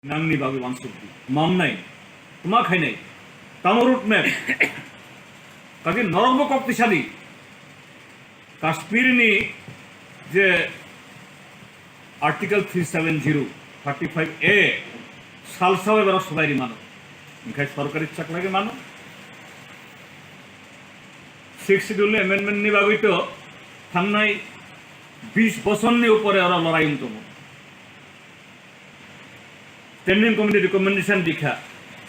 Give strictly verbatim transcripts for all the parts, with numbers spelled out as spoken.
Nangni bagwi uansuk di. Mamnai, tma khainai, tamo road map. Kaki norokbo kok tisadi. Kashmirni je Article three seven zero, thirty-five A, salsa bai borok swbai ri mano. Hinkhe sorkari chaklai mano. Sixth Schedule ni amendment ni bagwi to thangnai bish bosor ni upore oro lorai wng tongo. Standing Committee recommendation dikha,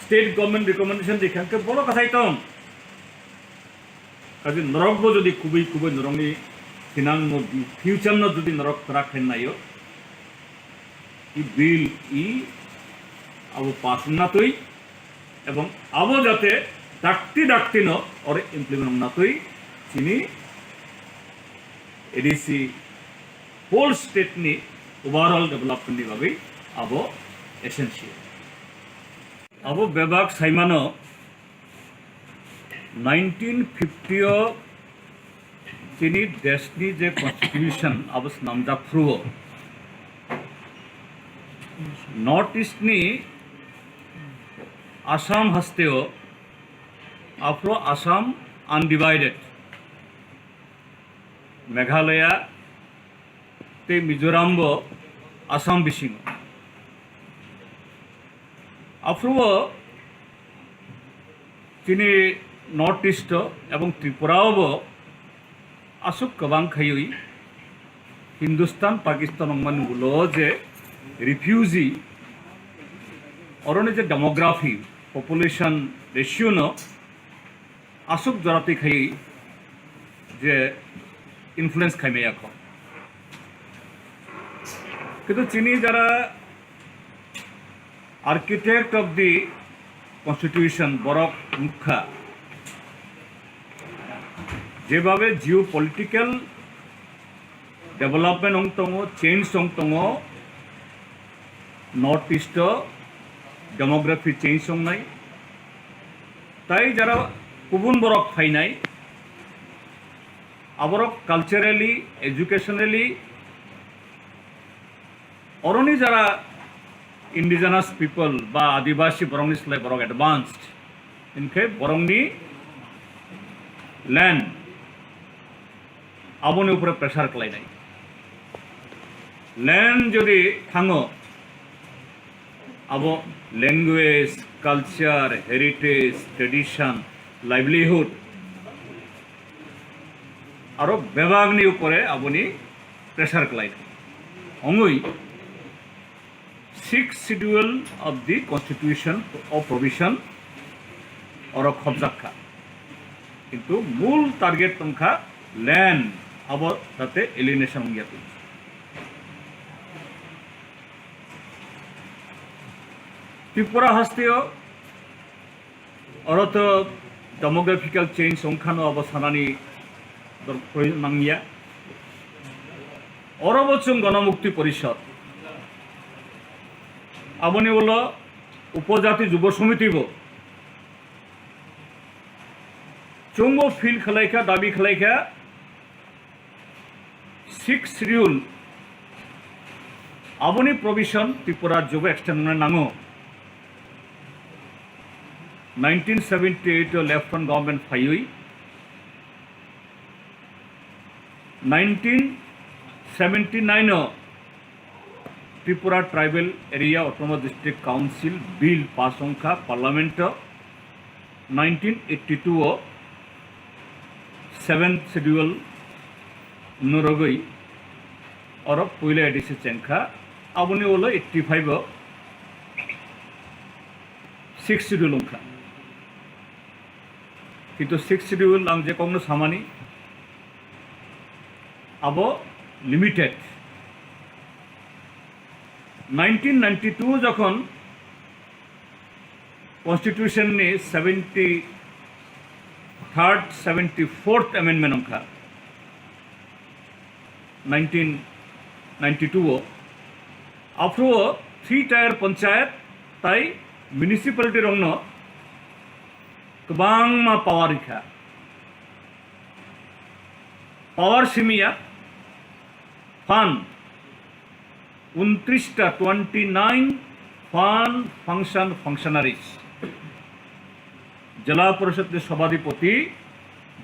State Government recommendation dikha, hinkhe borok kathai tong. Kaje norok bo jodi kubui kubui norokni sinang no di, future no jodi norok track khe naio, i bill i abo pass wngna twi, ebong abo jate dakti dakti no oro implement wngna twi chini A D C whole state ni overall development ni bagwi abo essential. Abo bebak saimano nineteen fifty o chini deshni je constitution abo swnamjak phuru o North East ni Assam haste o aphuru Assam undivided, Meghalaya tei Mizoram bo Assam bisingo. Aphuru o chini North East o ebong Tripura o bo aswk kwbang khaiwi Hindustan, Pakistan wngmani ulo je refugee, oroni je demography, population ratio no aswk jora twi khaiwi je influence khaimaya kho. Kintu chini jara architect of the constitution borok wngkha, jebabe geopolitical development wng tongo, change wng tongo, North East o demography change wngnai, tai jara kubun borok phainai, aborok culturally, educationally, oroni jara indigenous people ba adibasi borokni slai borok advanced, hinkhe borokni land aboni upore pressure khlainai. Land jodi thango, abo language, culture, heritage, tradition, livelihood aro bebakni upore aboni pressure khlainai. Ongwi Sixth Schedule of the Constitution of Provision oro khobjak kha. Kintu mul target tong kha land, abo jate alienation wngya twi. Tripura hasteo oro to demographical change wngkhano abo sanani dor-, proyojon nangya. Oro bo chwng Ganamukti Porishad, aboni ulo Upojati Jubo Somiti bo chwngbo feel khlaikha, dabi khlaikha, Sixth Schedule aboni provision Tripura jobo extend wngna nango. Nineteen seventy eight o left front government phaiwi nineteen seventy nine o Tripura Tribal Area Autonomous District Council Bill pass wngkha Parliament o. Nineteen eighty two o seventh Schedule norogwi oro puila A D C chengkha, aboni ulo eighty five o sixth Schedule wngkha. Kintu sixth Schedule ang je kokno samani, abo limited. Nineteen ninety two jokhon Constitution ni seventy third, seventy fourth amendment wngkha nineteen ninety two o. Aphuru o three tier panchayat tai municipality rokno kwbangma power rikha. Power simiya fund, untrista, twenty nine fund function functionaries. Jela Porishod ni Sabhadipati,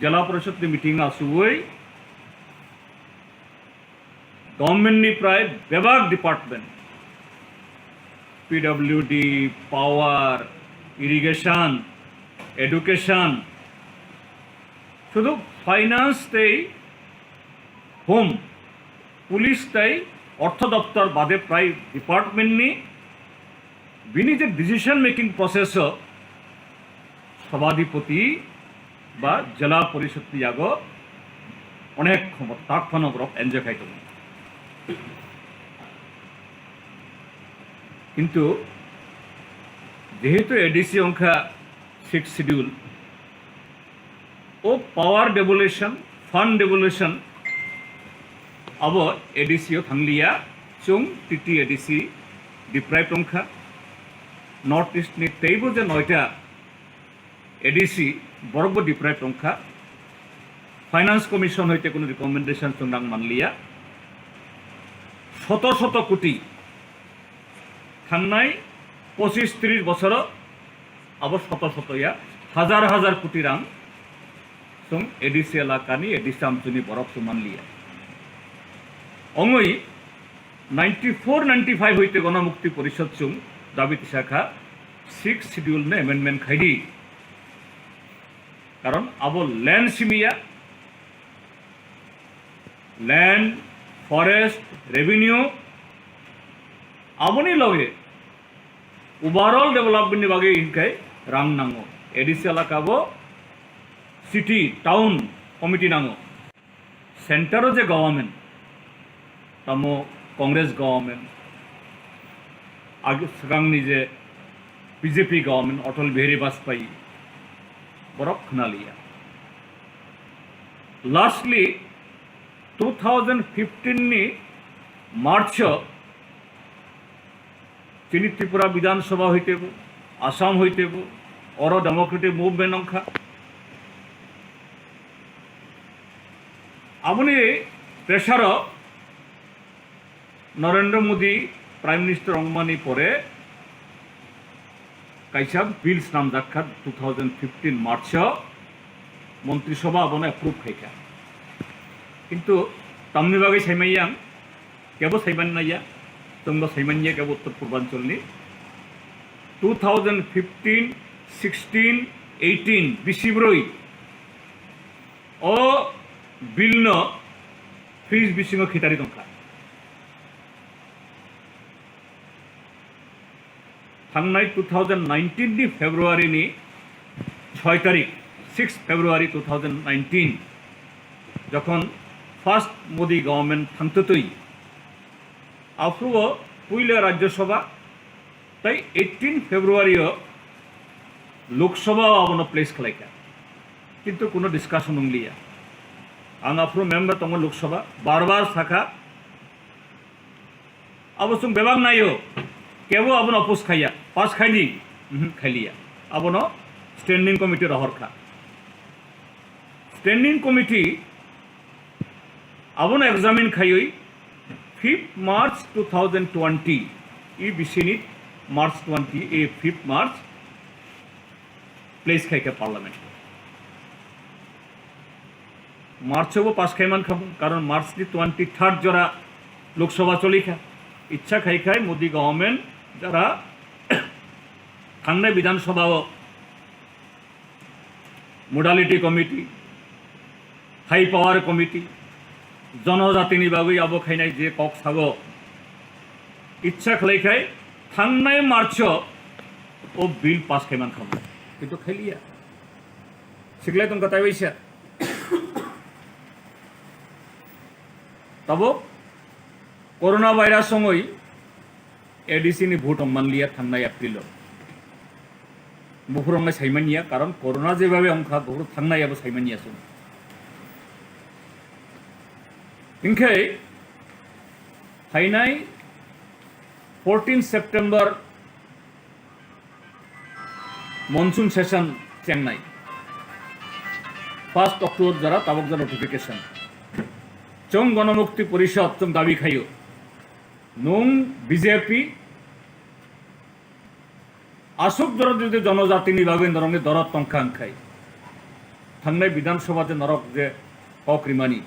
Jela Porishod ni meeting asugwi government ni prai bebak department, P W D, power, irrigation, education, sudu finance tei home, police tei ortho doptor bade prai department ni bini je decision making process o Sabhadipati ba Jela Porishod ni yago onek khomota phano borok enjoy khai tongo. Kintu jehetu A D C ongkha sixth schedule, o power devolution, fund devolution abo A D C o thangliya, chwng T T A D C deprived wngkha. North East ni teibo je noita A D C borokbo deprived wngkha. Finance Commission hoite kuno recommendation chwng nang manliya. Shoto shoto koti thangnai pochis tris bosoro abo shoto shoto ya, hazar hazar koti rang chwng A D C elakani, A D C amchuni borok chwng manliya. Ongwi ninety four ninety five hoite Ganamukti Porishod chwng dabi tisakha, sixth schedule no amendment khaidi. Karon abo land simiya, land, forest, revenue, aboni loge overall development ni bagwi hinkhai rang nango. A D C elaka bo city, town committee nango. Center o je government, tamo Congress government, ag-, swkangni je B J P government, Atal Bihari Vajpayee, borok khwnaliya. Lastly, two thousand fifteen ni March o chini Tripura Bidhan Sabha hoitebo, Assam hoitebo, oro democratic movement wngkha. Aboni pressure o Narendra Modi Prime Minister wngmani pore kaisa bill snamjakkha two thousand fifteen March o, Montri Sabha abono approve khaikha. Kintu tamni bagwi saimanya ang, kebo saiman naiya, chwngbo saimanya kebo Uttor Purbancholni. Two thousand fifteen, sixteen, eighteen bisi brwi o bill no fridge bisingo khitari tongkha. Thangnai two thousand nineteen ni February ni soi tarik, six February two thousand nineteen, jokhon first Modi government thangtwtwi, aphuru o puila Rajya Sabha, tai eighteen February o Lok Sabha o abono place khlaikha. Kintu kuno discussion wngliya. Ang aphuru member tongo Lok Sabha, bar bar sakha, abo chwng bebak naio, kebo abono oppose khaiya, pass khaidi, mhm, khailiya. Abono standing committee rohorkha. Standing committee abono examine khaiwi fifth March two thousand twenty, e bisini March twenty, e fifth March, place khaikha parliament. March o bo pass khai mankha, karon March ni twenty third jora Lok Sabha cholikha. Ichha khai khai Modi government jara thangnai Bidhan Sabha o modality committee, high power committee, jonojatini bagwi abo khainai je kok sago, ichha khlai khai thangnai March o o bill pass khai mankha, kintu khailiya. Siklai tongkha tai waisa. Tabuk corona virus wngwi A D C ni vote wng manliya thangnai April o. Buphurwng nai saimanya, karon corona jebabe wngkha, buphuru thangnai abo saimanya chwng. Hinkhe phainai fourteen September monsoon session chengnai. First October jora tabuk jora notification. Chwng Ganamukti Porishad chwng dabi khaio. Nwng B J P aswk dorot jodi jonojatini bagwi norokni dorot tongkha wngkhai, thangnai Bidhan Sabha je norok je kok rimani,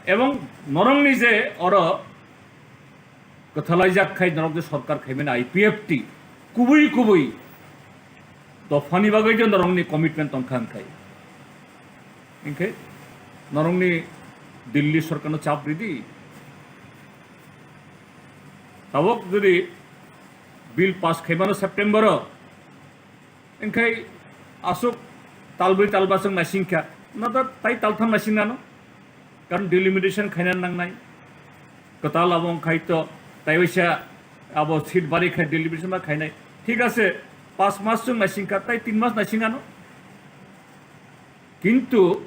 ebong norokni je oro kwthalaijak khai norok je sorkar khaimani I P F T, kubui kubui dophani bagwi je norokni commitment tongkha wngkhai, hinkhe norokni Delhi sorkarno chap ridi. Tabok jodi bill pass khaimano September o, hinkhe aswk talbrwi talba chwng naisingkha, na da tai taltham naising nano, karon delimitation khaina nangnai, kwtal abo wngkhai to, tai waisa abo seat bari khai delimitation ma khainai, thik ase, paanch mas chwng naisingkha, tai tin mas naising ano, kintu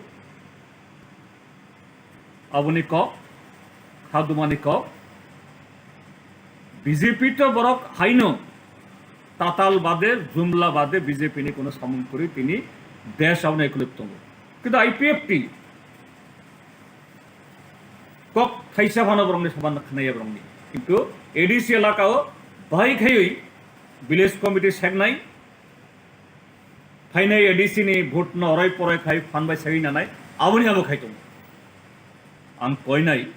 aboni kok, khadumani kok, B J P to borok haino tatal bade, jumla bade B J P ni kono samung kwrwi tini desh abono ekolip tongo. Kintu I P F T kok thaisa phano borokni saban khnaya borokni. Kintu A D C elaka o bahai khaiwi village committee seknai, phainai A D C ni vote no oroi poroi khai phan bai segwi nanai, aboni abo khai tongo. Ang koinai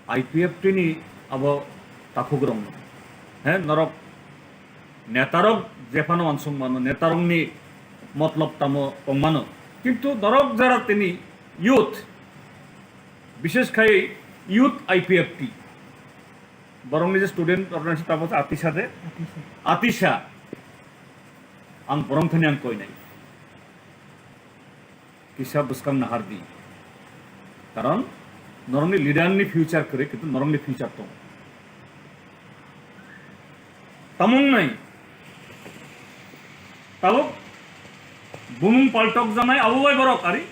I P F T ni abo takhuk rokno. He, norok netarok jephano wansuk mano, netarokni motlop tamo tongmano. Kintu norok jara tini youth, bishesh khai youth I P F T, borokni je student organization tamo atisa de, atisa, ang borok thani ang koinai. Kisa bwskang nahardi. Karon norokni leader ni future kwrwi, kintu norokni future tongo. Tamung nai. Tabuk bumung paltok janai abo bai borok ari.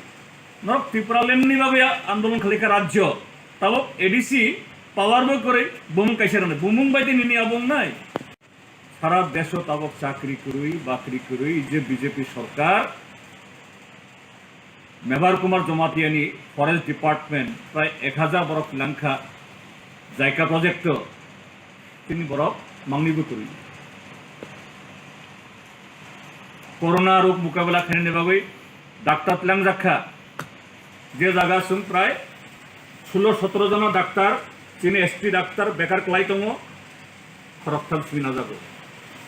Norok Tipraland ni bagwi andolon khalaikha rajyo. Tabuk A D C power bo kwrwi bumung kaisa rwnai. Bumung bai de nini abo wngnai. Sara desho tabok chakri kwrwi, bakri kwrwi, je B J P sorkar, Mebar Kumar Jamatia ni Forest Department prai ek hajar borok langkha, Jaika project o tini borok mangni bo kwrwi. Corona rok mukabela khainani bagwi daktar tlangjak kha. Je jaga chwng prai sulo sotoro jona daktar, chini S T daktar bekar kwlai tongo, khoroktham simi najago.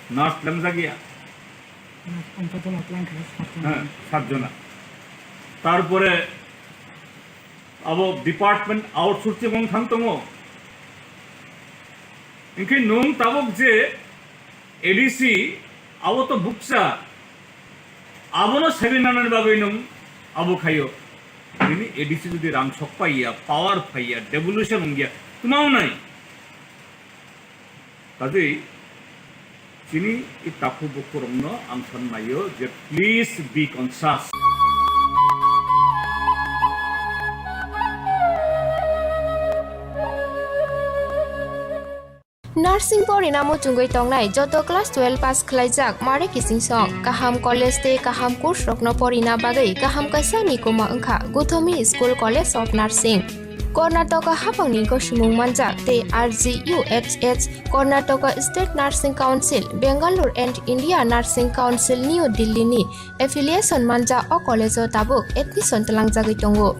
Nurse tlangjak ya. Nurse ponchat jona tlang kha, sat jona. Heh, sat jona. Tarpore abo department outsourcing wng thang tongo. Hinkhe nwng tabuk je A D C abo to bukcha, abono segwi nanani bagwi nwng abo khaio. Nini A D C jodi rang sok paiya, power phaiya, devolution wngya, twma wngnai? Kajwi chini i takhuk bukhurokno ang san naio je please be conscious. Nursing porina muchungwi tongnai joto class twelve pass khwlaijak mare kiching song, kaham college tei kaham course rokno porina bagwi kaham kaisa ni kuma wngkha Guthomi School College of Nursing. Karnataka haphangni gosimung manjak tei R G U H H Karnataka State Nursing Council, Bangalore and India Nursing Council New Delhi ni affiliation manjak o college o tabuk admission twlangjagwi tongo.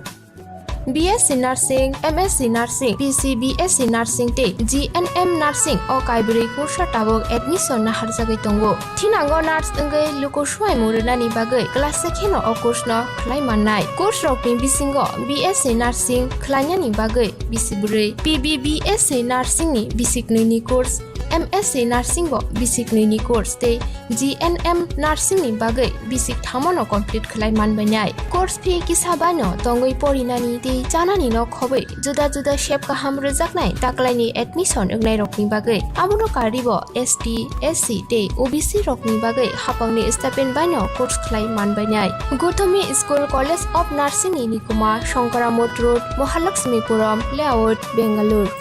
B S C Nursing, M S C Nursing, P C B S C Nursing tei G N M Nursing o kaibrwi kursa tabuk admission naharjagwi tongo. Thinango nurse wngwi luku swbaimung rwnani bagwi class se kheno o course no khlai mannai. Course rokni bisingo B S C Nursing khlainani bagwi bisi bwrwi, P B B S C Nursing ni bisi kwnwi ni course, M S C Nursing bo bisi kwnwi ni course tei G N M Nursing ni bagwi bisi kthamo no complete khlai manbainai. Course fee kisa baino tongwi porinani tei chanani no khobwi juda juda sep kaham rwjaknai taklaini admission wngnairokni bagwi. Abono karwibo S T, S C tei O B C rokni bagwi haphangni stipend baino course khlai manbainai. Guthomi School College of Nursing ni nikuma Shankara Mott Road, Mahalakshmipuram Layout, Bangalore.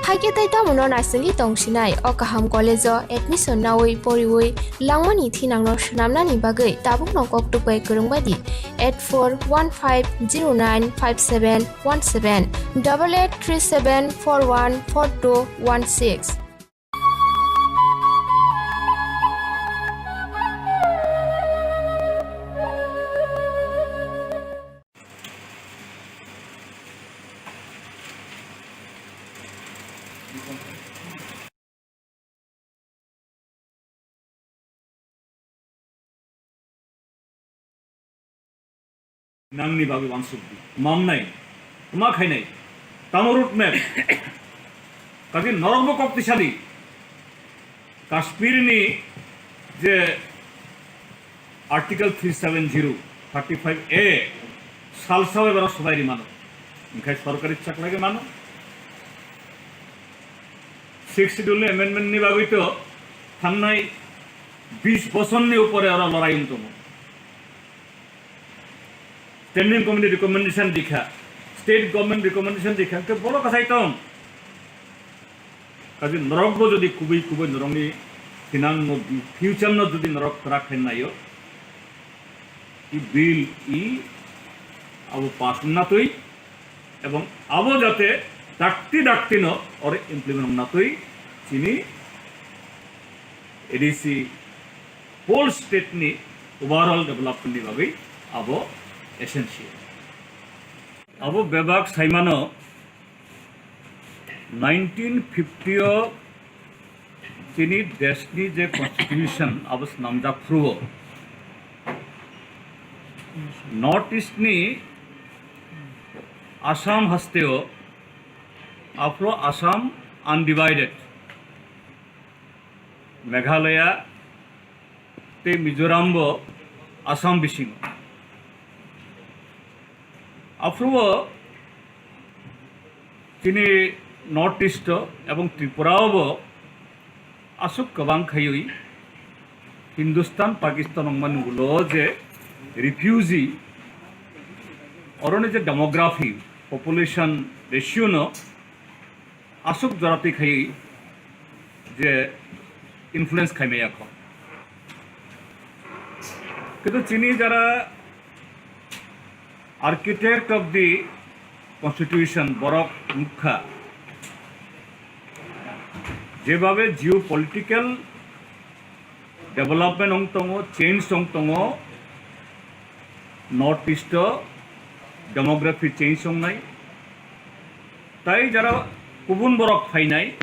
Hakhe tei tamono naisingwi tong sinai, o kaham college-o admission naui poriui langmani thinangno swnamnani bagwi tabukno koktwk bai kwrwng bai di, eight four one five zero nine five seven one seven, double eight three seven four one four two one six. Nangni bagwi uansuk di. Mamnai, tma khainai, tamo road map. Kaji norokbo kok tisadi. Kashmirni je Article three seven zero, thirty-five A, salsa bai bara sobai ri mano. Ingkhai sorkari chaklai mano. Sixth Schedule ni amendment ni bagwi to thangnai bish bosor ni upore oro lorai wng tongo. Standing Committee recommendation dikha, State Government recommendation dikha, hwnkhe bolo kasai tong. Kaje norokbo jodi kubui kubui norokni thinangno, future no jodi norok kwrak khe naio, i bill i abo pass wngna twi, ebong abo jate dakti dakti no oro implement wngna twi chini A D C whole state ni overall development ni bagwi abo essential. Abo bebak saimano nineteen fifty o chini deshni je constitution abo snamjak phuru o North East ni Assam haste o aphuru Assam undivided, Meghalaya tei Mizoram bo Assam bisingo. Aphuru o chini North East o ebong Tripura o bo aswk kwbang khaiwi Hindustan, Pakistan wngmani ulo je refugee, oroni je demography, population ratio no aswk jora twi khai je influence khai maya kho. Kintu chini jara architect of the constitution borok wngkha, jebabe geopolitical development wng tongo, change wng tongo, North East o demography change wngnai. Tai jara kubun borok phainai,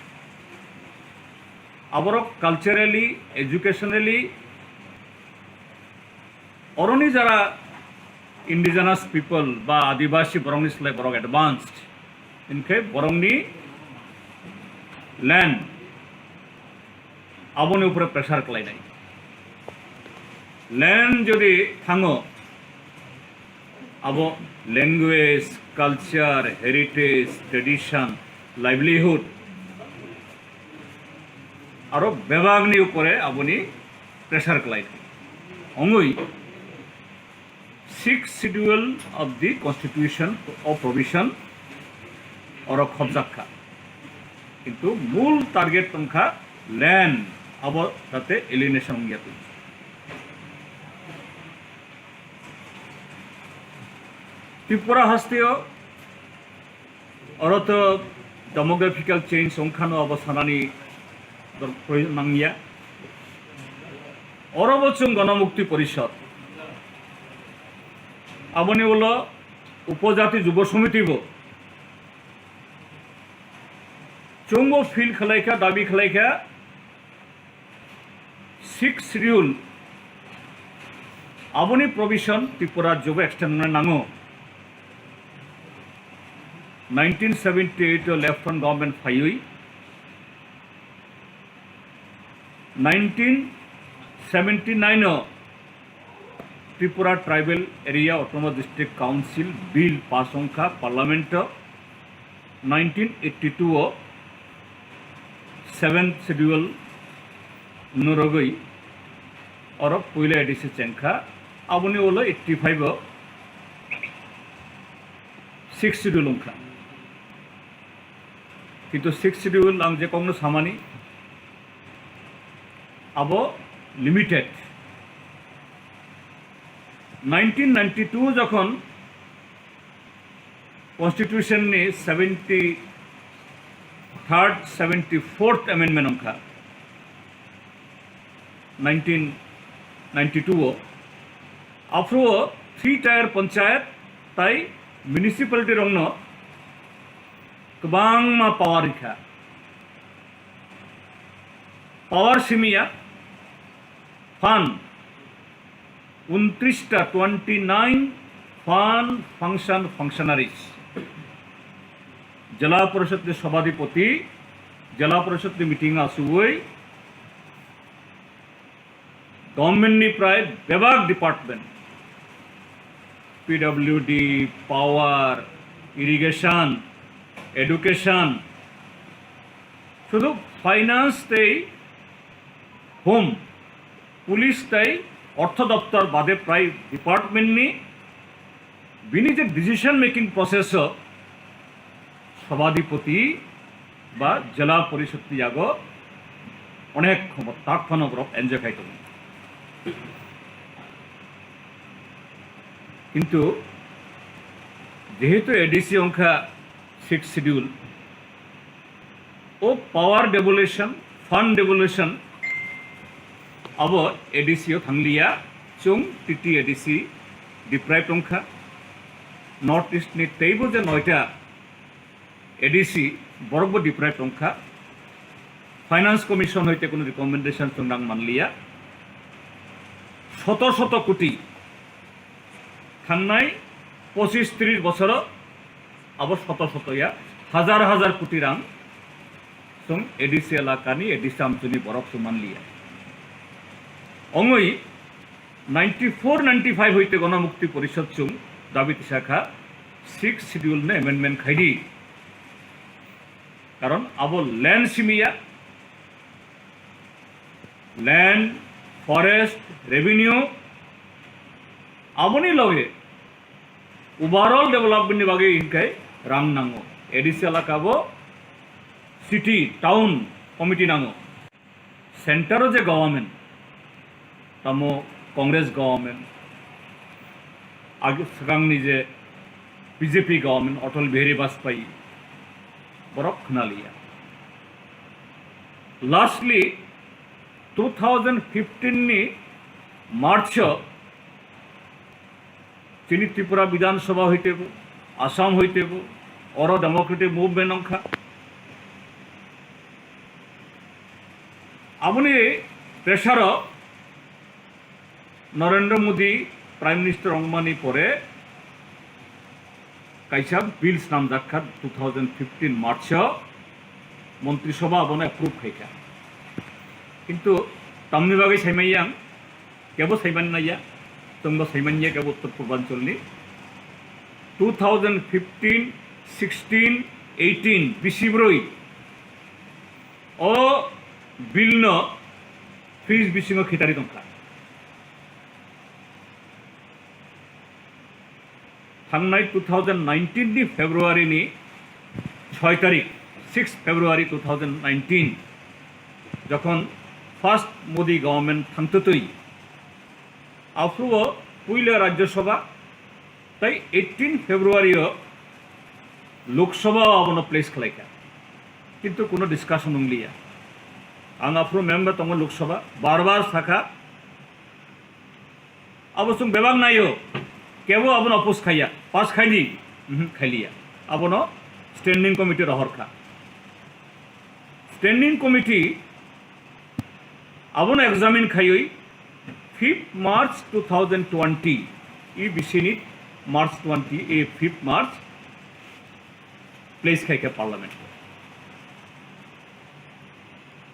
aborok culturally, educationally, oroni jara indigenous people ba adibasi borokni slai borok advanced, hinkhe borokni land aboni upore pressure khlainai. Land jodi thango, abo language, culture, heritage, tradition, livelihood, aro bebakni upore aboni pressure khlainai. Ongwi Sixth Schedule of the Constitution o provision oro khobjak kha. Kintu mul target wngkha land, abo jate alienation wngya twi. Tripura hasteo oro to demographical change wngkhano abo sanani dor-, proyojon nangya. Oro bo chwng Ganamukti Porishad, aboni ulo Upojati Jubo Somiti bo chwngbo feel khlaikha, dabi khlaikha, Sixth Schedule, aboni provision Tripura jobo extend wngna nango. Nineteen seventy-eight o left front government phaiwi, nineteen seventy-nine o Tripura Tribal Area Autonomous District Council Bill pass wngkha Parliament o. Nineteen eighty-two o seventh Schedule norogwi oro puila A D C chengkha, aboni ulo eighty-five o sixth Schedule wngkha. Kintu Sixth Schedule ang je kokno samani, abo limited. Nineteen ninety-two jokhon Constitution ni seventy third, seventy fourth amendment wngkha, nineteen ninety-two o, aphuru o three tier panchayat tai municipality rokno kwbangma power rikha. Power simiya, fund, untris ta, twenty nine fund function functionaries. Jela Parishad ni Sabhapati, Jela Parishad ni meeting asugwi government ni prai bebak department, P W D, power, irrigation, education, sudu finance tei home, police tei ortho doptor bade prai department ni bini je decision making process o Sabhapati ba Jela Parishad ni yago onek khomota phano borok enjoy khai tongo. Kintu jehetu A D C wngkha Sixth Schedule, o power devolution, fund devolution abo A D C o thangliya, chwng T T A D C deprived wngkha. North East ni teibo je noita A D C borokbo deprived wngkha. Finance Commission hoite kuno recommendation chwng nang manliya. Shoto shoto koti thangnai pochis tris bosoro abo shoto shoto ya, hazar hazar koti rang chwng A D C elakani, A D C amchuni borok chwng manliya. Ongwi ninety four ninety five hoite Ganamukti Porishad chwng dabi tisakha, Sixth Schedule no amendment khaidi. Karon abo land simiya, land, forest, revenue, aboni loge overall development ni bagwi hinkhai rang nango. A D C elaka bo city, town committee nango. Center o je government, tamo Congress government, ag-, swkangni je B J P government, Atal Bihari Vajpayee, borok khwnaliya. Lastly, two thousand fifteen ni March o chini Tripura Bidhan Sabha hoitebo, Assam hoitebo, oro democratic movement wngkha. Aboni pressure o Narendra Modi Prime Minister wngmani pore kaisa bill snamjak kha two thousand fifteen March o, Montri Sabha abono approve khai kha. Kintu tamni bagwi saimanya ang, kebo saiman naiya, chwngbo saimanya kebo Uttor Purbanchal ni two thousand fifteen, sixteen, eighteen bisi brwi o bill no fridge bisingo khitari tongkha. Thangnai two thousand nineteen ni February ni soi tarik, six February two thousand nineteen, jokhon first Modi government thangtwtwi, aphuru o puila Rajya Sabha, tai eighteen February o Lok Sabha o abono place khlaikha, kintu kuno discussion wngliya. Ang aphuru member tongo Lok Sabha, bar bar sakha, abo chwng bebak naio, kebo abono oppose khaiya, pass khaidi, mhm, khailiya. Abono standing committee rohor kha. Standing committee abono examine khaiwi fifth March two thousand twenty, e bisini March twenty, e fifth March, place khai kha parliament.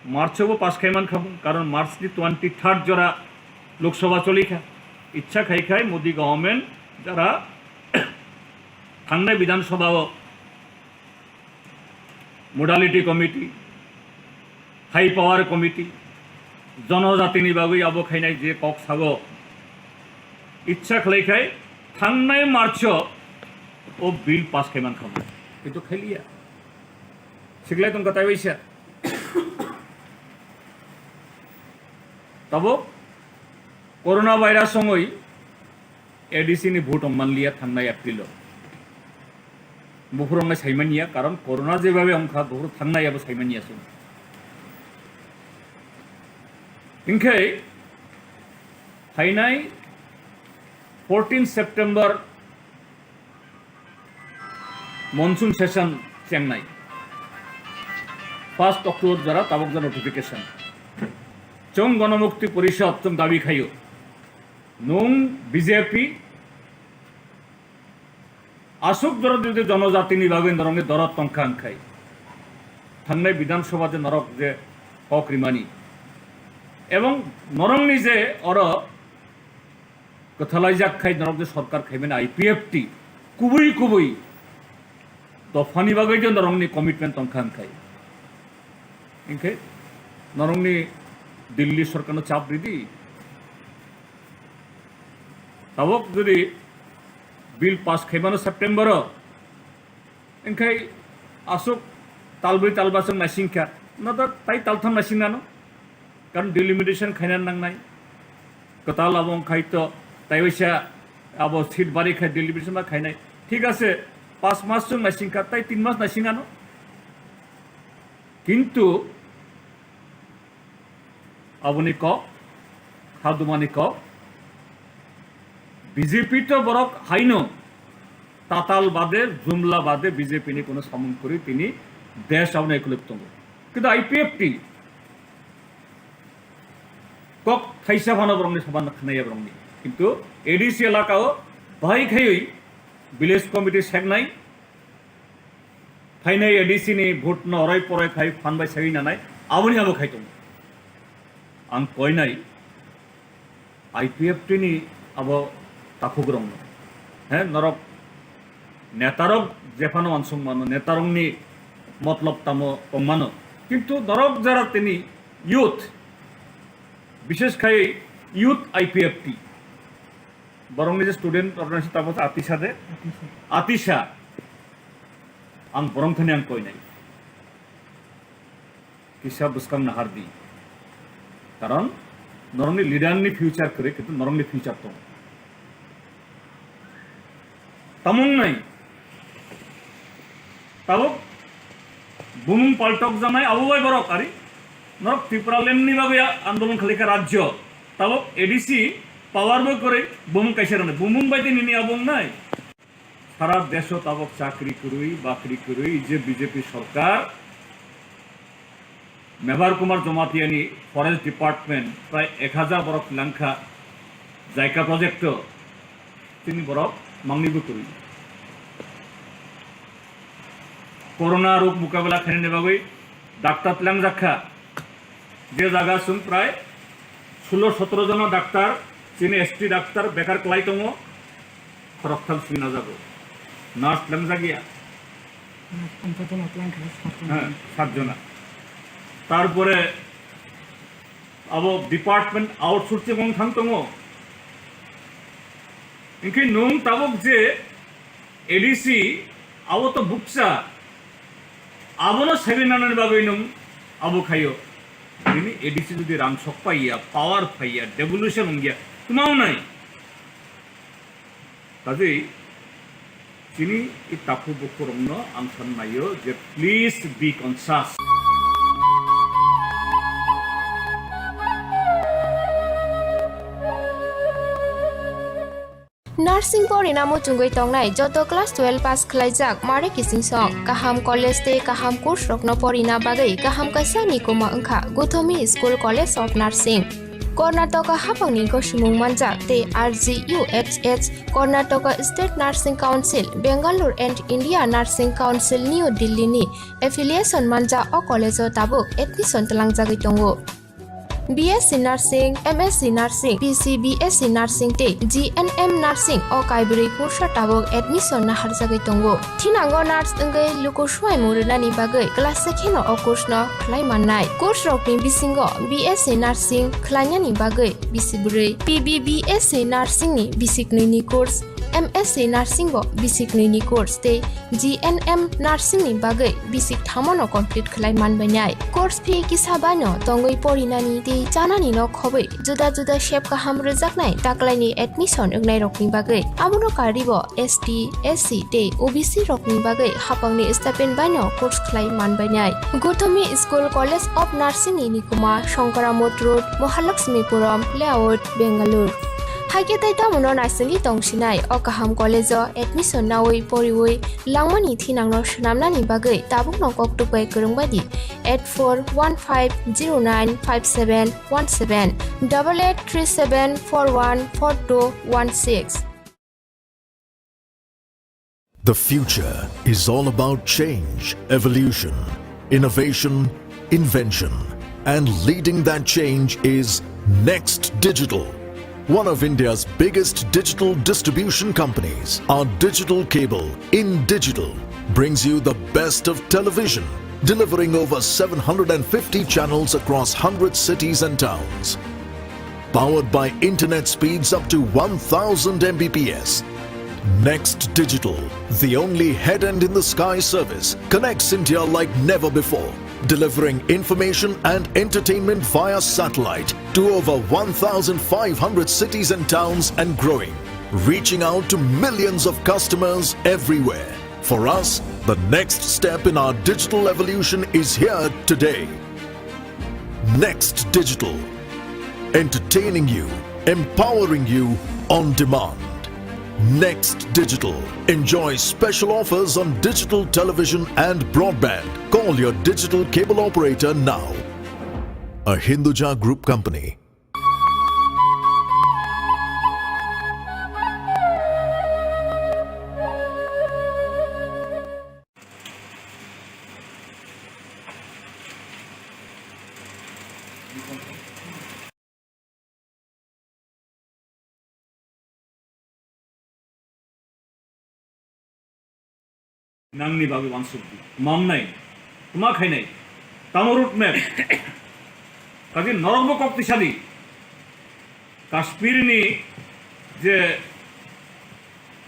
March o bo pass khai man kha, karon March ni twenty third jora Lok Sabha choli kha. Ichha khai khai Modi government jara thangnai Bidhan Sabha o modality committee, high power committee, jonojatini bagwi abo khainai je kok sago, ichha khlai khai thangnai March o o bill pass khai man kha, kintu khailiya. Siklai tongkha tai waisa. Tabuk corona virus wngwi A D C ni vote wng manliya thangnai April o. Buphuru wngwi saimanya, karon corona jebabe wngkha, buphuru thangnai abo saimanya chwng. Hinkhe phainai fourteen September monsoon session chengnai. First October jora tabuk jora notification. Chwng Ganamukti Porishad chwng dabi khaio. Nwng B J P aswk jora jodi jonojatini bagwi norokni dorot tongkha hwnkhai, thangnai Bidhan Sabha je norok je kok rimani, ebong norokni je oro kwthalaijak khai norok je sorkar khaimani I P F T kubui kubui dophani bagwi je norokni commitment tongkha hwnkhai, hinkhe norokni Delhi sorkarno chap ridi. Tabuk jodi bill pass khaimano September o, hinkhe aswk talbrwi talba chwng naisingkha, no da tai taltham naising nano, karon delimitation khaina nangnai. Kwtal abo wngkhai to tai waisa abo seat bari khai delimitation ma khainai. Thik ase, paanch mas chwng naisingkha, tai tin mas naising ano. Kintu aboni kok, khadumani kok, B J P to borok haino tatal bade, jumla bade B J P ni kono samung kwrwi tini desh abono ekolip tongo. Kintu I P F T kok thaisa phano borokni saban khnaya borokni. Kintu A D C elaka o bahai khaiwi village committee seknai, phainai A D C ni vote no orai porai khai phan bai sagwi nanai, aboni abo khai tongo. Ang koinai I P F T ni abo takhukrokno, he, norok netarok jephano uansuk mano, netarokni motlop tamo tongmano, kintu norok jara tini youth, bishes khai youth I P F T, borokni je student organization tamo atisa de, atisa, ang borok thani ang koinai. Kisa bwskang nahardi. Karon norokni leader ni future kwrwi, kintu norokni future tongo. Tamung nai. Tabuk bumung paltok janai abo bai borok ari. Norok Tripura land ni bagwi andolon khalikha rajyo. Tabuk A D C power bo kwrwi bumung kaisa rwnai. Bumung bai tini ni abo wngnai. Sara desho tabok chakri kwrwi, bakri kwrwi, je B J P sorkar, Mebar Kumar Jamatia ni Forest Department prai ek hajar borok langkha Jaika project o, chini borok mangni bo kwrwi. Corona rok mukabela khainani bagwi daktar tlangjak kha. Je jaga chwng prai sulo sotoro jona daktar, chini S T daktar bekar kwlai tongo, khoroktham sui najago. Nurse tlangjak ya. Nurse tlangjak jona tlang kha, sat jona. Heh, sat jona. Tarpore abo department outsourcing wng thang tongo. Hinkhe nwng tabuk je A D C abo to bukcha, abono sebi nanani bagwi nwng abo khaio. Bini A D C jodi rang sok paiya, power phaiya, devolution wngya, twma wngnai? Kaje chini i takhu bukhurokno ang san naio je please be conscious. Nursing porina muchungwi tongnai joto class twelve pass khlaijak mare kiching song, kaham college tei kaham course rokno porina bagwi kaham kaisa ni kuma wngkha Guthomi School College of Nursing. Karnataka haphangni gosimung manjak tei R G U H H, Karnataka State Nursing Council, Bangalore and India Nursing Council, New Delhi ni affiliation manjak o college o tabuk admission twlangjagwi tongo. B S C Nursing, M S C Nursing, B C B S C Nursing tei G N M Nursing o kaibrwi kursa tabuk admission naharjagwi tongo. Thinango nurse wngwi luku swimung rwnani bagwi class se kheno o course no khlai mannai. Course rokni bisingo B S C Nursing khlainani bagwi bisi bwrwi, P B B S C Nursing ni bisi knwi ni course, M S C Nursing bo bisik nwi ni course tei G N M Nursing ni bagwi bisik thamo no complete khlai man bainai. Course fee kisa bai no tongwi porinani tei chanani no khobwi juda juda sep kaham rwjaknai taklaini admission wngnairokni bagwi. Abono karwi bo S T, S C tei O B C rokni bagwi hapangni stipend baino course khlai manbainai. Gothomi School College of Nursing ni nikuma Shankaramot Road, Mahalakshmipuram Layout, Bengaluru. Haikhe tei tamono naisingwi tongsinai o kaham college-o admission naui poriui langmani thinangno swnamnani bagwi tabukno koktwk bai kwrwng bai di eight four one five zero nine five seven one seven, double eight three seven four one four two one six. The future is all about change, evolution, innovation, invention, and leading that change is Next Digital. One of India's biggest digital distribution companies, our digital cable, In Digital, brings you the best of television, delivering over seven hundred and fifty channels across hundred cities and towns. Powered by internet speeds up to one thousand M B P S. Next Digital, the only head and in the sky service, connects India like never before, delivering information and entertainment via satellite to over one thousand five hundred cities and towns and growing, reaching out to millions of customers everywhere. For us, the next step in our digital evolution is here today. Next Digital, entertaining you, empowering you on demand. Next Digital, enjoy special offers on digital television and broadband. Call your digital cable operator now. A Hinduja Group company. Nangni bagwi uansuk di. Mamnai, tma khainai, tamo road map. Kaji norokbo kok tisadi. Kashmirni je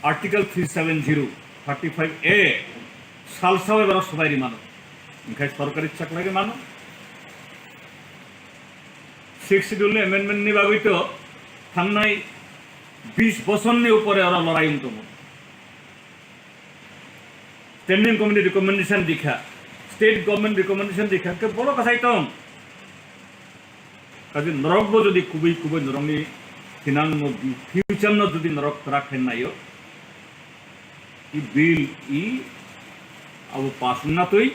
Article three seven zero, thirty-five A salsa bai borok swbai ri mano. Hingkhe sorkari chaklai ri mano. Sixth Schedule ni amendment ni bagwi to thangnai bish bosorni upore oro lorai wng tongo. Standing Committee recommendation dikha, State Government recommendation dikha, hingkhe borok kasai tong. Kaje norok bo jodi kubui kubui norokni thinang no future no jodi norok kwrak khe naio, i bill i abo pass wngna twi,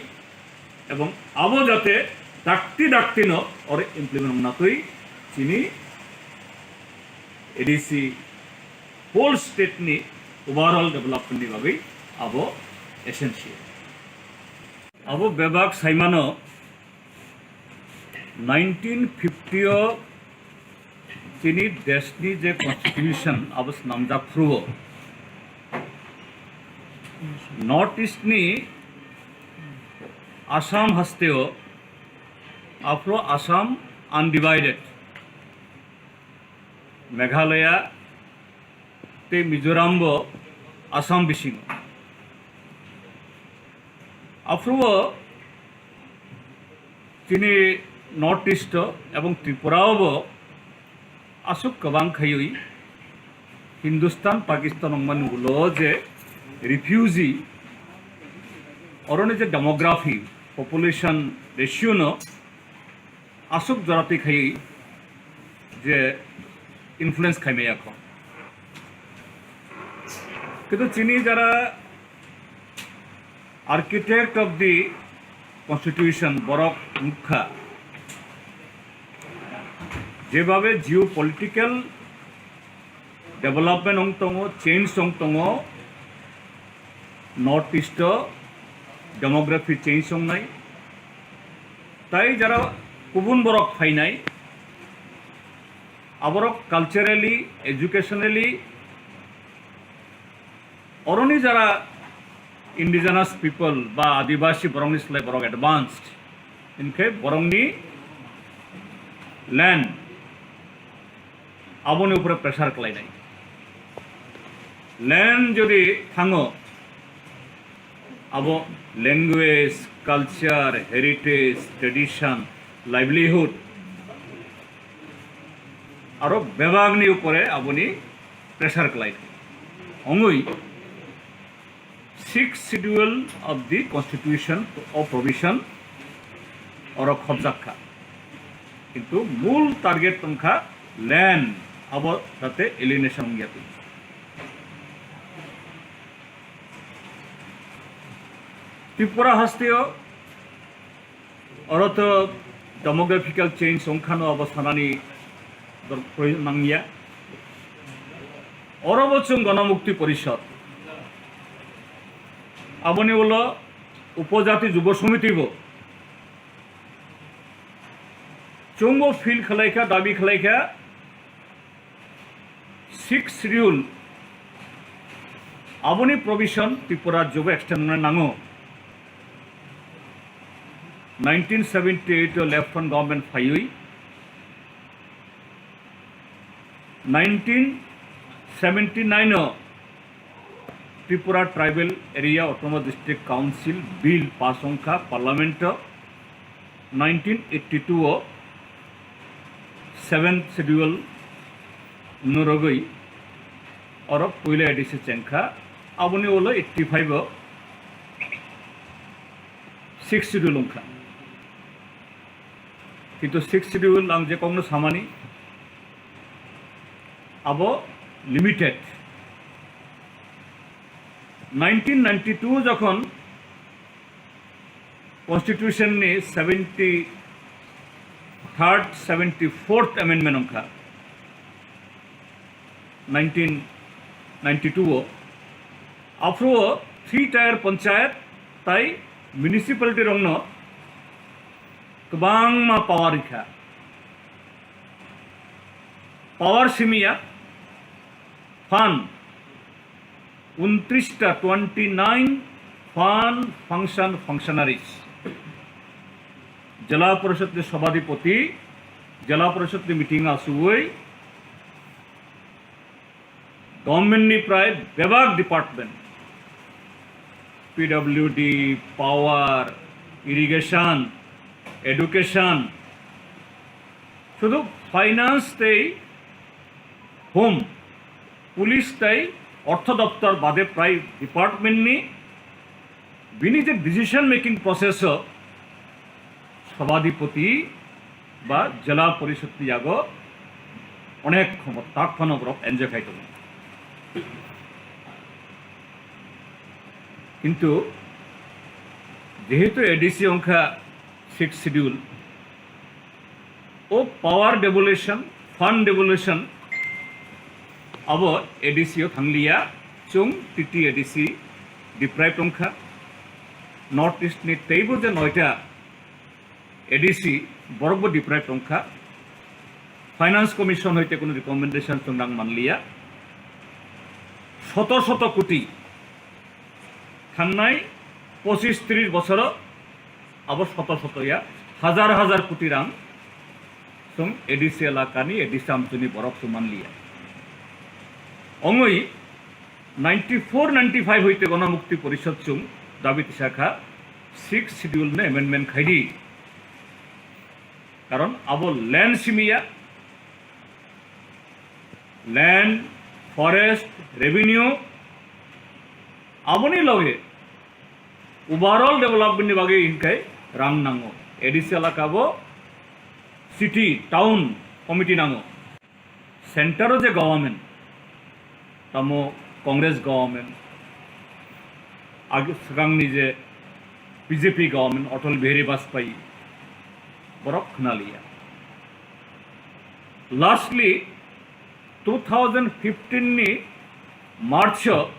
ebong abo jate dakti dakti no oro implement wngna twi chini A D C whole state ni overall development ni bagwi abo essential. Abo bebak saimano nineteen fifty o chini deshni je constitution abo snamjak phuru o North East ni Assam haste o aphuru Assam undivided, Meghalaya tei Mizoram bo Assam bisingo. Aphuru o chini North East o ebong Tripura o bo aswk kwbang khaiwi Hindustan, Pakistan wngmani ulo je refugee, oroni je demography, population ratio no aswk jora twi khaiwi je influence khaimaya kho. Kintu chini jara architect of the constitution borok wngkha, jebabe geopolitical development wng tongo, change wng tongo, North East o demography change wngnai, tai jara kubun borok phainai, aborok culturally, educationally, oroni jara indigenous people ba adibasi borokni slai borok advanced, hinkhe borokni land aboni upore pressure khlainai. Land jodi thango, abo language, culture, heritage, tradition, livelihood, aro bebakni upore aboni pressure khlai. Ongwi sixth schedule of the constitution o provision oro khobjak kha. Kintu mul target tongkha land, abo jate alienation wngya twi. Tripura hasteo oro to demographical change wngkhano abo sanani dor-, proyojon nangya. Oro bo chwng Ganamukti Porishad, aboni ulo Upojati Jubo Somiti bo chwngbo feel khlaikha, dabi khlaikha, sixth schedule aboni provision Tripura jobo extend wngna nango. Nineteen seventy eight o left front government phaiwi nineteen seventy nine o Tripura Tribal Area Autonomous District Council Bill pass wngkha Parliament o. Nineteen eighty two o seventh schedule norogwi oro puila A D C chengkha, aboni ulo eighty five o sixth schedule wngkha. Kintu sixth schedule ang je kokno samani, abo limited. Nineteen ninety two jokhon constitution ni seventy third, seventy fourth amendment wngkha nineteen ninety two o. Aphuru o three tier panchayat tai municipality rokno kwbangma power rikha. Power simiya fund untris ta, twenty nine fund function functionaries. Jela Parishad ni Sabhadipati, Jela Parishad ni meeting asugwi government ni prai bebak department, P W D, power, irrigation, education, sudu finance tei home, police tei ortho doptor bade prai department ni bini je decision making process o Sabhadipati ba Jela Parishad ni yago onek khomota phano borok enjoy khai tongo. Kintu jehetu A D C wngkha sixth schedule, o power devolution, fund devolution abo A D C o thangliya, chwng T T A D C deprived wngkha. North East ni teibo je noita A D C borokbo deprived wngkha. Finance Commission hoite kuno recommendation chwng nang manliya. Shoto shoto koti thangnai pochis tris bosoro abo shoto shoto ya, hazar hazar koti rang chwng A D C elakani, A D C amchuni borok chwng manliya. Ongwi ninety four ninety five hoite Ganamukti Porishad chwng dabi tisakha, sixth schedule no amendment khaidi. Karon abo land simiya, land, forest, revenue, aboni loge overall development ni bagwi hinkhai rang nango. A D C elaka bo city, town committee nango. Center o je government, tamo Congress government, ag-, swkangni je B J P government, Atal Bihari Vajpayee, borok khwnaliya. Lastly, two thousand fifteen ni March o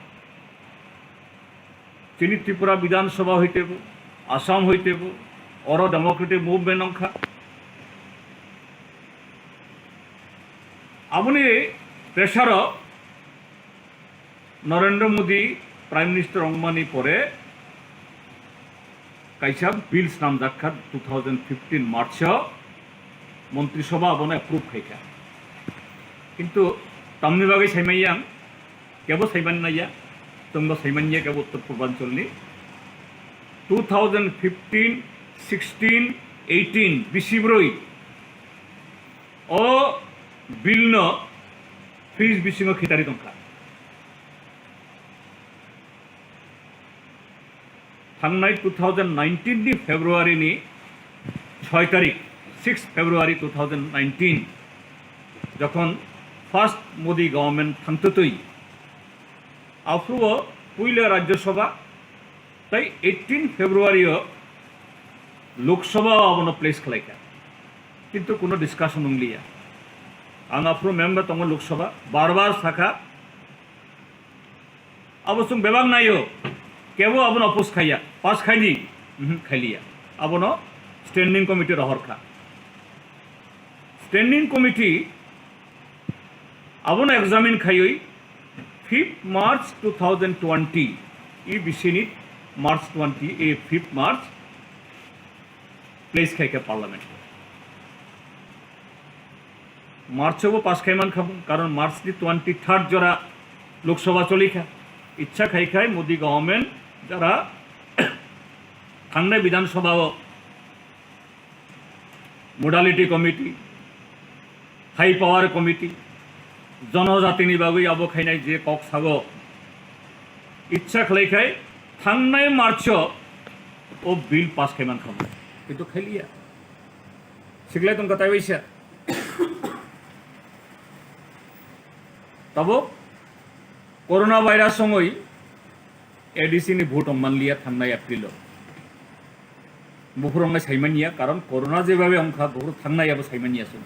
chini Tripura Bidhan Sabha hoitebo, Assam hoitebo, oro democratic movement wngkha. Aboni pressure o Narendra Modi Prime Minister wngmani pore kaisa bill snamjak kha two thousand fifteen March o, Montri Sabha abono approve khai kha. Kintu tamni bagwi saimai yang, Kebo saimani naiya, chwngbo saimanya kebo Uttor Purbanchal ni. Two thousand fifteen, sixteen, eighteen bisi brwi o bill no fridge bisingo khitari tongkha. Thangnai two thousand nineteen ni February ni soi tarik, six February two thousand nineteen, jokhon first Modi government thangtutwi, aphuru o puila Rajya Sabha, tai eighteen February o Lok Sabha o abono place khlaikha. Kintu kuno discussion wngliya. Ang aphuru member tongo Lok Sabha, bar bar sakha, abo chwng bebak naio, kebo abono oppose khaiya, pass khaidi, mhm, khailiya. Abono standing committee rohorkha. Standing committee abono examine khaiwi fifth March two thousand twenty, e bisini March twenty, e fifth March place khaikha parliament. March o bo pass khai mankha, karon March ni twenty third jora Lok Sabha cholikha. Ichha khai khai Modi government jara thangnai Bidhan Sabha o modality committee, high power committee, jonojatini bagwi abo khainai je kok sago, ichha khlai khai thangnai March o o bill pass khai mankha, kintu khailiya. Siklai tongkha tai waisa. Tabuk corona virus wngwi A D C ni vote wng manliya thangnai April o. Buphuru wngwi saimanya, karon corona jebabe wngkha, buphuru thangnai abo saimanya chwng.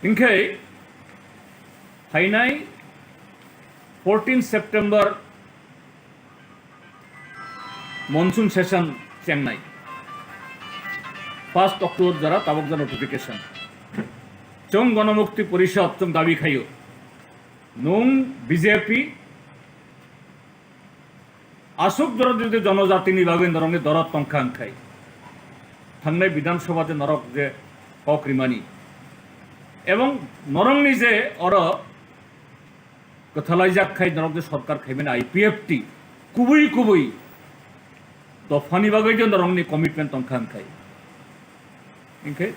Hinkhe phainai fourteen September monsoon session chengnai. First October jora tabuk jora notification. Chwng Ganamukti Porishad chwng dabi khaio. Nwng B J P aswk jora jodi jonojatini bagwi norokni dorot tongkha wngkhai, thangnai Bidhan Sabha de norok je kok rimani, ebong norokni je oro kwthalaijak khai norok je sorkar khaimani I P F T kubui kubui dophani bagwi je norokni commitment tongkha wngkhai. Hinkhe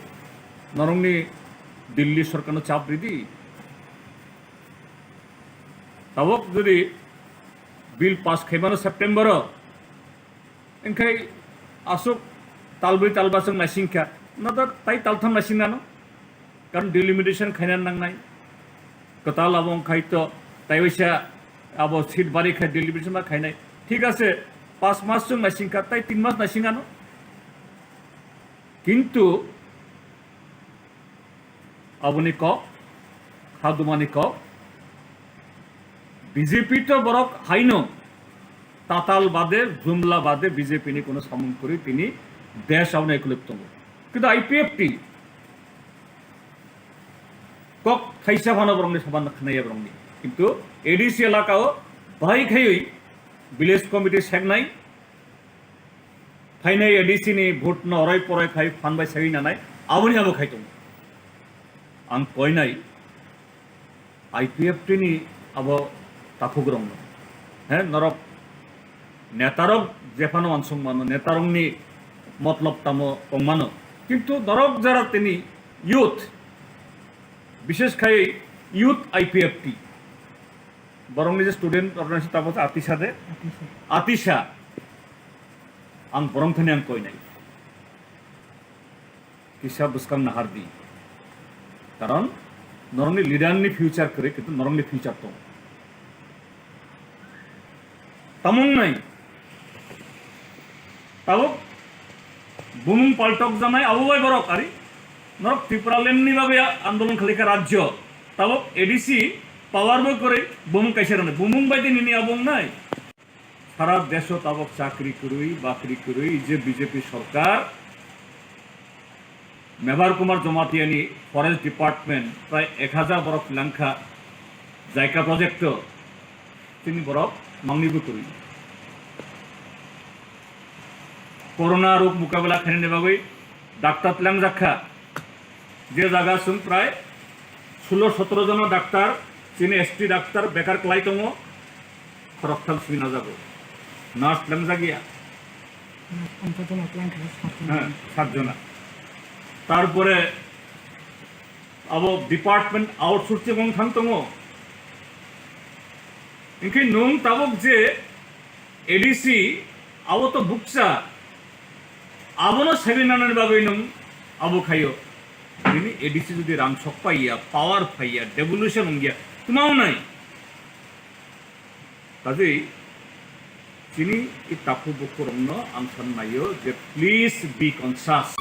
norokni Delhi sorkarno chap ridi. Tabuk jodi bill pass khaimano September o, hinkhe aswk talbrwi talba chwng naisingkha, na da tai taltham naising nano. Karon delimitation khaina nangnai. Kwtal abo wngkhai to tai waisa abo seat bari khai delimitation ma khainai. Thik ase, paanch mas chwng naisingkha, tai tin mas naising ano. Kintu aboni kok, khadumani kok, B J P to borok haino tatal bade, jumla bade B J P ni kono samung kwrwi tini desh abono ekolip tongo. Kintu I P F T kok thaisa phano borokni saban khnaya borokni. Kintu A D C elaka o bahai khaiwi village committee seknai, phainai A D C ni vote no orai porai khai phan bai sagwi nanai, aboni abo khai tongo. Ang koinai I P F T ni abo takhuk rokno, he, norok netarok jephano wansuk mano, netarokni motlop tamo tongmano, kintu norok jara tini youth, bishesh khai youth I P F T, borokni je student organization tamo atisa de, atisa, ang borok thani ang koinai. Kisa bwskang nahardi. Karon norokni leader ni future kwrwi, kintu norokni future tong. Tamung nai. Tabuk bumung paltok janai abo bai borok ari. Norok Tipraland ni bagwi andolon khlaikha rajyo. Tabuk A D C power bo kwrwi bumung kaisa rwnai. Bumung bai di nini abo wngnai. Sara desho tabok chakri kwrwi, bakri kwrwi je B J P sorkar, Mebar Kumar Jamatia ni Forest Department prai ek hajar borok langkha Jaika project o, chini borok mangni bo kwrwi. Corona rok mukabela khainani bagwi daktar tlangjak kha, je jaga chwng prai Sulo sotoro jono daktar, chini S T daktar bekar kwlai tongo, khoroktham simi najago. Nurse lemjak ya. Ang to jono plan khe sat jona. Heh, sat jona. Tarpore abo department outsourcing wng thang tongo. Hinkhe nwng tabuk je A D C abo to bukcha, abono seven nanani bagwi nwng abo khaio. Bini A D C jodi rang sok paiya, power phaiya, devolution wngya, twma wngnai. Kajei chini i takhuk bukhurokno ang san naio je please be conscious.